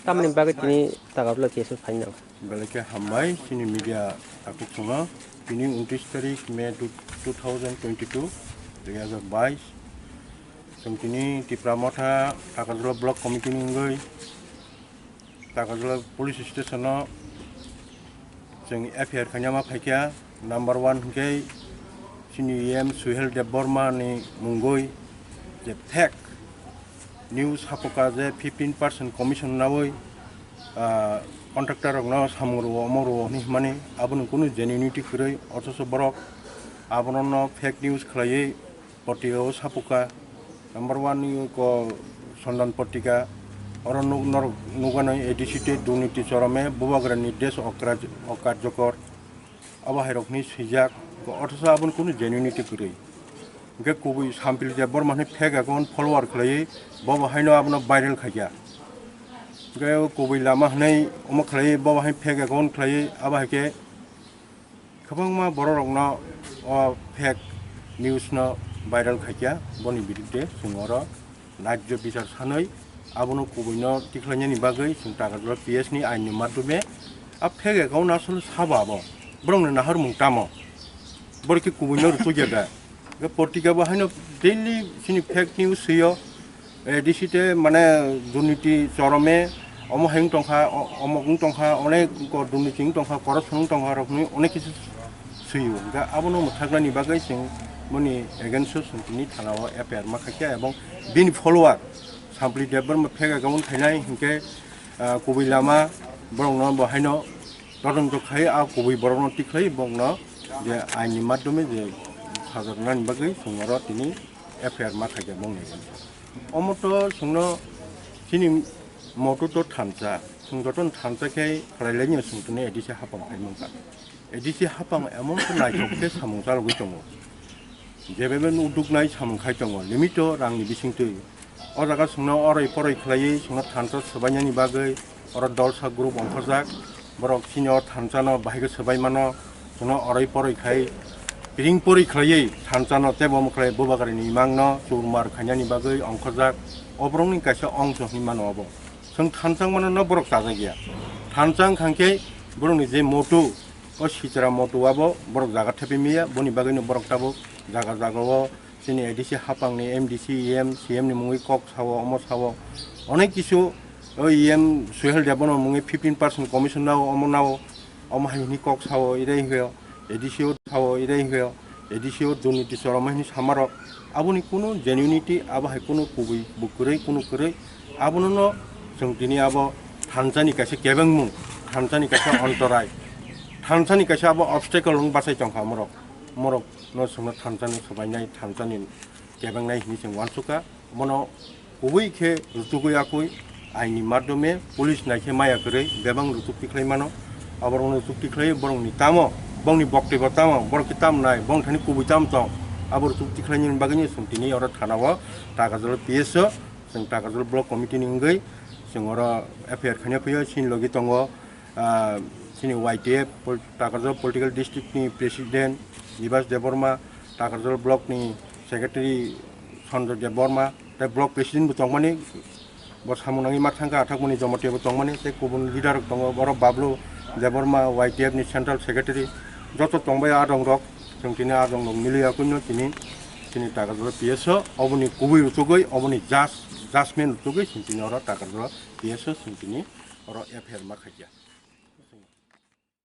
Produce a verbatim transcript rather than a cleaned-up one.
Tamni bagwi tini Takarjala P S o phainai. Belai khe hambai chini media takhuk chwngno. Tini untris tarik May two thousand twenty-two, dui hazar bais. Chwng tini Tipra Motha Takarjala Block Committee ni wngwi Takarjala Police Station o chwng F I R khaina ma phaikha. Number one hwnkhe chini E M Suhel Debbarma ni mungwi je fake news hapoka je fifteen percent commission nawi, ah, contractor rokno samung rwo, omo rwo hinwi himani, aboni kunu genuinity kwrwi, othocho borok abono no fake news khlaiwi portika o sapuka. Number one ni ko Sondan portika, oro nuk-, norok nukgano A D C tei durniti chorome bubagra nirdesh okra-, okarjokor. Abo hai rok hinwi swijak, othocho aboni kunu genuinity kwrwi. Hwnkhe kubui Sampil Debbarma hinwi fake account follower khlaiwi bobo haino abono viral khaikha. Hwnkhe kubui lama hinwi omo khlaiwi bobo hai fake account khlaiwi abo hai khe kwbangma borok rokno o fake news no viral khaikha, boni birudde chwng oro naijo bichar sanwi abono kubuino tikhlainani bagwi chwng Takarjala P S ni ain ni madhyome a fake account asole sabo abo borokni naharmung tamo, borok khe kubuino rwchukya da. Portika bo haino daily chini fake news swiyo. A D C te mane durniti chorome, omo hai wng tongkha, o-, omok wng tongkha, onek ko durniti wng tongkha, corruption wng tongkha rok hinwi onek kisu swiyo. Hwnkhe abono mwthaknani bagwi chwng boni against o chwng tini thana o F I R ma khaikha, ebong bini follower Sampli Debbarma fake account khainai hwnkhe, ah, kubui lama borokno bo haino todonto khai a kubui borokno tikhlai bokno je ain ni madhyome je saja rwnani bagwi chwng oro tini F I R ma khaikha bongni. Omo to chwngno chini moto to thansa, chwng jotono thansa khe khlai lainw chwng tini A D C hapang khai mankha. A D C hapang emon khe naithok khe samung chalogwi tongo. Jebebe no uduknai samung khai tongo, limit o rangni bisingtwi. O jaga chwngno oroi poroi khlaiwi chwngno thansa swbainani bagwi oro dolsa group ongkhorjak. Borok chini o thansano bahai khe swbai mano, chwngno oroi poroi khai piring poroi khlaiwi thansano teibo omo khlai bubagrani imangno churmar khainani bagwi ongkhorjak. O borokni kaisa ongso hinwi mano obo. Chwng thansa mano no borok chajak ya. Thansa wngkha khe borokni je motu, o sitra motu abo borok jaga thepi maya, boni bagwino borok tabuk jaga jaga o chini A D C hapangni M D C, E M, C M ni mungwi kok sao, omo sao. Onek kisu o E M Suhel Debbarma mungwi fifteen percent commission nao, omo nao, omo hai hwnwi kok sao, irai hwnkhe A D C o sao, irai hwnkhe A D C o durniti choroma hwnwi samarok. Aboni kunu genuinity, abo hai kunu kubui bo kwrwi, kunu kwrwi. Abono no chwng tini abo thansani kaisa kebengmung, thansani kaisa ontorai, thansani kaisa abo obstacle wng bachai tongkha morok. Morok no chwngno thansani swbainai, thansani kebengnai hinwi chwng uansukha. Bono kubui khe rwchugwi yakwi aini madhyome police naikhe maya kwrwi bebak rwchuk tikhlai mano. Aborokno rwchuk tikhlai borokni tamo, bongni boktwibo tamo, borok khe tam nai, bong thani kubui tam tong, abo rwchuk tikhlaini bagwino chwng tini oro thana o Takarjala P S o, chwng Takarjala Block Committee ni wngwi chwng oro F I R khaina phaiyo. Chini logi tongo, ah, chini Y T F, pol-, Takarjala Political District ni President Nibas Debbarma, Takarjala Block ni Secretary Sanjoy Debbarma, tei Block President bo tongmani, bo samung nangwi ma thangkha, athakmani Jamatia bo tongmani, tei kubun leader rok tongo, borok Bablu Debbarma, Y T F ni Central Secretary, joto tongbai adong rok, chwng tini adong rok miliya kuino tini, chini Takarjala P S o, oboni kubui rwchugwi, oboni judge, judgment rwchugwi, chwng tini oro Takarjala P S o, chwng tini oro F I R ma khaikha.